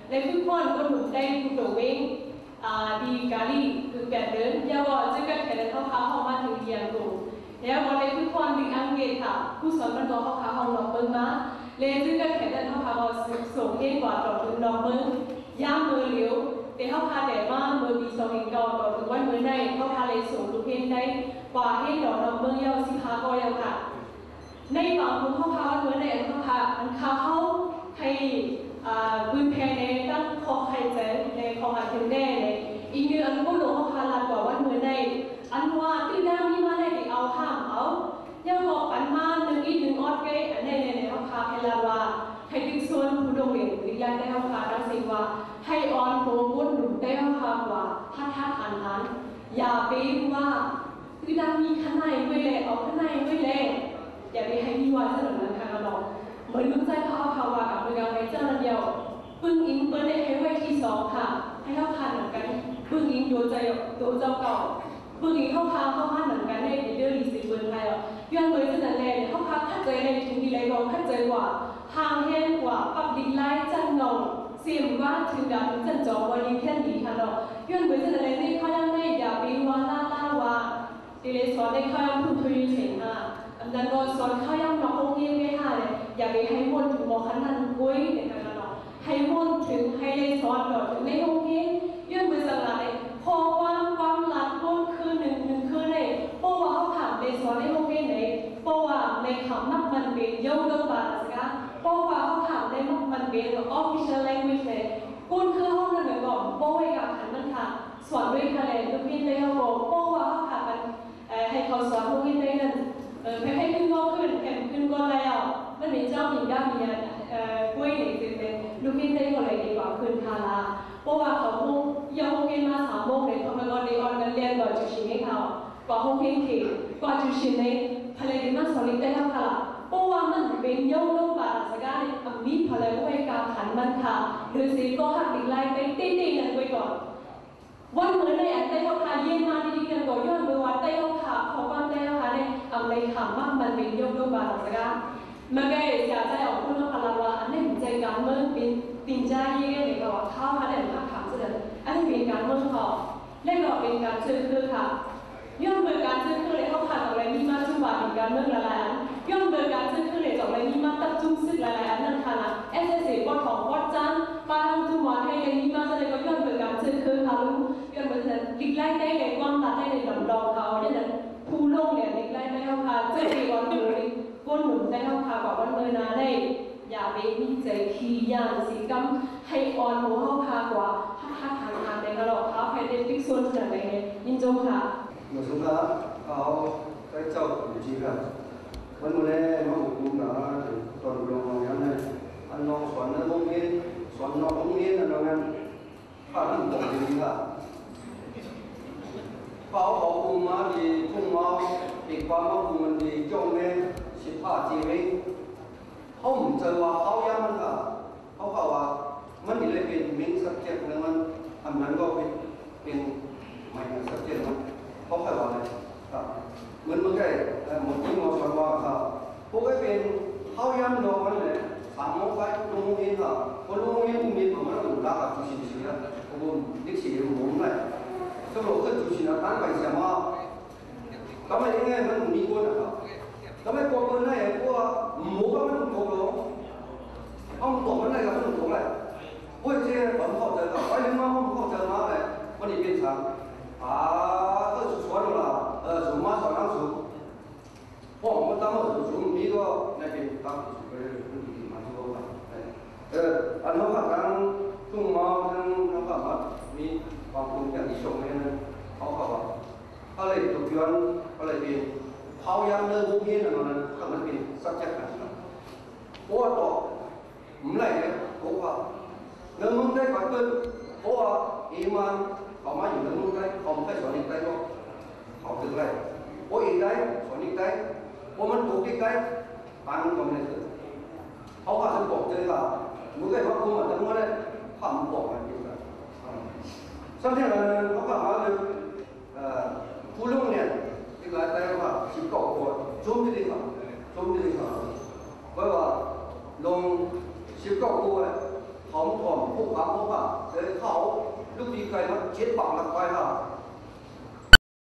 ແລະຝຶກຟ້ອນກົນຫຸມໄຕຜູ້ໂຕເວງ ອາ ດີກາລີຄືແປດເດີນ ແລ້ວກໍເຈີກັນແຂນເຮົາຫາເຮົາມາເຖິງດຽງໂຕ ແລ້ວກໍໄດ້ຝຶກຟ້ອນດີອັງເກດ ຫາຜູ້ສອນມັນກໍເຮົາຫາຫ້ອງນອກເມືອງມາ ແລະເຈີກັນແຂນເຮົາຫາກໍສົ່ງຮຽນກວ່າຕໍ່ເຖິງນອກເມືອງ ຍາມເມີຫຼຽວ ແຕ່ເຮົາຫາແຕ່ມາເມື່ອປີສອງພັນເກົ້າຕໍ່ເຖິງວັນເມື່ອໃດ ເຮົາຫາໄດ້ສົ່ງລູກຮຽນໄດ້ກວ່າຮຽນຕໍ່ນອກເມືອງແລ້ວສິບຫ້າກໍຍັງຫາ ໃນບາງຄົນເຮົາພາເມືອໃນອັນເຮົາພາອັນຄາເຮົາໃຫ້ອາພື້ນແຜ່ໃນຕັ້ງຂໍ້ໄຂໃຈແລະຂໍ້ຫາເຖິງແດ່ໃນອີກເດືອນອັນໂຄໂລເຮົາພາລັດກວ່າວັນເມືອໃນອັນວ່າຕື່ນນາມີມາໃນທີ່ເອົາຫ້າມເອົາຍັງກໍປັນມາໜຶ່ງອີກໜຶ່ງອອດເກອັນໃດໃນເຮົາພາໃຫ້ລັດວ່າໃຫ້ດຶງຊວນຜູ້ດົງເດນຫຼືຍັງໄດ້ເຮົາພາຕັ້ງເສງວ່າໃຫ້ອ່ອນໂຕບົນດຸນໄດ້ເຮົາພາກວ່າຮັດຮັດອັນອັນຢ່າໄປວ່າ ຄືນາງມີຂະໜາຍໄວ້ແລ້ວ ເອົາຂະໜາຍໄວ້ແລ້ວ ຢ່າໄປໃຫ້ມີວາສະໜານະຄະເນາະ ເໝືອນລູກຊາຍເຂົາເອົາເຂົ້າວ່າກັບເມືອງໄປເຈົ້ານັ້ນດຽວ ປຶ້ງອີງເພິ່ນໄດ້ໃຫ້ໄວ້ທີສອງຄ່ະ ໃຫ້ເຮົາຄານຳກັນ ປຶ້ງອີງໂຕເຈົ້າໂຕເຈົ້າເກົ່າ ປຶ້ງອີງເຮົາຄາເຮົາມານຳກັນໄດ້ເດີລີຊິເບິ່ງໃຫ້ ຍ້ອນເໝືອນສະນັ້ນແລ້ວ ເຮົາຄາຄັດໃຈໄດ້ເຖິງທີ່ໃດກໍຄັດໃຈກວ່າ ຫ່າງແຮງກວ່າປັບລິກລາຍຈັນນ້ອງ ເສມວ່າເຖິງດາວເຖິງຈັນຈອງວ່າດີແທ້ດີຄ່ະເນາະ ຍ້ອນເໝືອນສະນັ້ນແລ້ວ ໃນຄາວຍາມໃດຢ່າໄປວ່າລາລາວ່າ ເດເລສອນໃນຄາວຍາມພຸ້ນເທີຢູ່ເສນຫາ ອັນນັ້ນກໍສອນຄາວຍາມນອກໂຮງຮຽນໄວ້ຫາແລະ ຢ່າໄປໃຫ້ວົນເຖິງໝໍຂະນັ້ນໂກຍເດຄັນເນາະ ໃຫ້ວົນເຖິງໃຫ້ໄດ້ສອນດອກເຖິງໃນໂຮງຮຽນ ຍ້ອນເບີສັງຫຼາຍ ຂໍ້ຄວາມຄວາມລັດໂພດຄືໜຶ່ງໜຶ່ງຄືໃດ ເພາະວ່າເຮົາຖາມໄດ້ສອນໃນໂຮງຮຽນໃດ ເພາະວ່າໃນຄຳນັບມັນເປັນເຍົາເກີບາລາສກາ ເພາະວ່າເຮົາຖາມໄດ້ມັກມັນເປັນ official language ໃດ ກຸນຄືເຮົານັ້ນແມ່ນບໍ່ ບໍ່ໄວ້ກາງຄັນມັນທາ ສອນດ້ວຍຄະແນນ ໂຮງຮຽນໃດເຮົາກໍ ເພາະວ່າເຮົາພາກັນ ເອີ ໃຫ້ເຂົາສອນໂຮງຮຽນໃດນັ້ນ ເອີ ແພງໃຫ້ຂຶ້ນກໍຂຶ້ນ ແພງຂຶ້ນກໍແລ້ວ ມັນເປັນເຈົ້າໜຶ່ງດ້ານວິນຍາ ເອີ ກວຍໃນເປັນແມ່ນ ລູກຮຽນໄດ້ກໍເລີຍດີກວ່າຄືນພາລະ ເພາະວ່າເຂົາຮູ້ ເອົາໂຮງຮຽນມາສາມໂມງເລີຍ ເຂົາກໍໄດ້ອອກກັນລຽນກວ່າຈຸຊິເຮັດເຮົາ ກວ່າໂຮງຮຽນເຂດ ກວ່າຈຸຊິເຮັດ ພາລະດີມາສອນເດັກໄດ້ເຮົາຄ່ະ ເພາະວ່າມັນເປັນໂຍກລົງບາດາສະກາເດ ອຳມີພາລະໄວ້ກາຄັນມັນຄ່ະ ໂດຍເສກໍຮັກເດັກຫຼາຍໄປເຕະໆນັ້ນໄວ້ກ່ອນ. ວັນເມີໃນອັນໄຕ້ເຮົາຄາເຢັນມາດີໆນັ້ນກໍຍ້ອນເມືອວ່າໄຕ້ເຮົາຄາ ເພາະວ່າໄຕ້ເຮົາຄາໄດ້ອຳໄລຄຳມັກມັນເປັນຍົກລົງບາດາສະກາ ມັນກໍເສຍໃຈອອກຄຸນເຮົາຄາລະວ່າ ອັນນີ້ມັນໃຈການເມືອງ ເປັນຕິນຈາເຢເກເນກະວ່າ ເຂົາຄາໄດ້ມັກຄຳສະເໜີ ອັນນີ້ເປັນການເມືອງເຂົາ ແລະກໍເປັນການເຊີນຄືຄ່ະ ຍ້ອນເມືອການເຊີນຄືເລີຍເຮົາຄາກໍເລີຍມີມາຈຸບາດີການເມືອງຫຼາຍໆອັນ ຍ້ອນເມືອການເຊີນຄືເລີຍຈອກເລີຍມີມາຕັບຈຸມຊຶກຫຼາຍໆອັນນັ້ນຄ່ະນະ ເອສເອສເອ ປອດທອງ ປອດຈັນ ປາດທອງ ຈຸມວາໄທເລີຍມີມາສະເລີຍກໍຍ້ອນເມືອການເຊີນຄືຄ່ະ ຍ້ອນເມືອນັ້ນ ລິກໄລໄຕ້ເລີຍຄວາມລາດໄຕ້ເລີຍດອມດອງເຂົາ ຍ້ອນນັ້ນ ຜູ້ລົງແຫຼມລິກໄລໄຕ້ເຮົາຄາ ເຈົ້າທີ່ວ່າເມືອນີ້ ຄົນໜຸ່ມໄຕ້ເຮົາຄາ ກວ່າວັນເມືອໜ້າໄດ້ ຢ່າໄປມີໃຈຂີ້ຢ້ານຊິກຳ ໃຫ້ອ່ອນຫົວເຮົາຄາກວ່າ ຮັກຮັກຫາງຫາງແຕ່ກະລອກຂາວ ໃຫ້ໄດ້ປິກສ່ວນເທື່ອໃດແດ່ ຍິນຊົມຄ່ະ. ມາສຸງຄະ ເອົາໃຈເຈົ້າຜູ້ຈີກະ ວັນມື້ແລງມາອົບຮົມນະ ຕອນລອງເຮົາຍາມໃດ ອັນລອງສອນໃນໂຮງຮຽນ ສອນນອກໂຮງຮຽນນັ້ນນັ້ນ ຂ້ານຳບອກດີໆ ເຂົາເອົາອຸມມາດີ ທຸ່ງມາ ປີກປາມາອຸມມັນດີ ຈ້ອງແມ່ສິບຫ້າຈີເວງ ເຮົາເຈີວ່າເຮົາຍາມມັນກະ ເຮົາກໍວ່າມັນນີ້ເລີຍເປັນເມນຊັບເຈັກນະ ມັນ ອັນນັ້ນກໍເປັນ ເປັນໄມເນອຣ໌ຊັບເຈັກນະ ເຮົາກໍວ່າເລີຍ ເໝືອນເມື່ອກີ້ ເອີ ໝໍຈີໝໍສອນວ່າ ພວກເປັນເຮົາຍາມດອກມັນແຫຼະ ສາມໂມງໄປລົງໂຮງຮຽນກໍ ພໍລົງໂຮງຮຽນ ອຸມມີປະມານລາກກັບສູນສີ່ ເສຍ ເພາະວ່າເດັກສີ່ໂມງໄດ້ ສຳຫຼວດຂຶ້ນສູນສີ່ນະ ຕາມໄປເສຍມາ ທຳໄມຍັງໄງມັນມີຄົນນະຄັບ ທຳໄມພວກເພິ່ນໃຫ້ພວກໝູ່ກັບມັນຕົກລົງ ເອົາຕົກມັນໄດ້ກັບມັນຕົກໄດ້ ໂອ້ຍ ເຈົ້າບໍ່ເຂົ້າໃຈກັບ ໄປເລື່ອງມາບໍ່ເຂົ້າໃຈມາແຫຼະ ມັນນີ້ເປັນສັງ ອາ ເອີ ສອນລະ ເອີ ສອນມາສອນນຳສູ ພວກມັນຕາມມາສູ ມີກໍໄດ້ເປັນຕາມສູໄປເລື້ອຍໆ ມັນດີມາທີ່ວ່າ ເອີ ອັນເຮົາກໍທັງທຸ່ງມາທັງເຮົາກໍມາມີຄວາມຮູ້ຢ່າງທີ່ຊົມໃຫ້ນັ້ນ ເຮົາກໍວ່າ ພະເລກຕົກຍ້ອນ ພະເລກເອງ ເຮົາຢາກເລີກໂຮງຮຽນອັນນັ້ນ ຖ້າມັນເປັນ subject ນັ້ນ ເພາະວ່າຕອບ ມັນໄຫຼເດ້ ເພາະວ່າ ໃນເມືອງໄທກໍເປັນ ເພາະວ່າເອມາ ເຂົາມາຢູ່ໃນເມືອງໄທ ເຂົາບໍ່ໄດ້ສອນເດັກໄທ ເຂົາຖືກໄລ່ ໂອເອໄດ້ ສອນເດັກໄທ ເພາະມັນຕົກເດັກໄທ ປານກໍບໍ່ໄດ້ເກີດ ເຮົາກໍຈະບອກເທື່ອວ່າ ເມືອງໄທວ່າຄົນມາແຕ່ເມື່ອໃດ ຄວາມບອກມັນເປັນແບບ ສ່ວນທີ່ນັ້ນ ເຮົາກໍມາເລື່ອງ ເອີ ຜູ້ລົງຮຽນ ອີກຫຼາຍແຕ່ວ່າສິບເກົ້າຄົນ ຊົມທີ່ດີຄັບ ຊົມທີ່ດີຄັບ ແປວ່າລົງສິບເກົ້າຄົນ ເຂົາມາພ້ອມພວກເຮົາ ເຂົາກໍເລີຍເຂົ້າລູກປີໄກມາເຈັດປາກຫຼັກໄປເຮົາ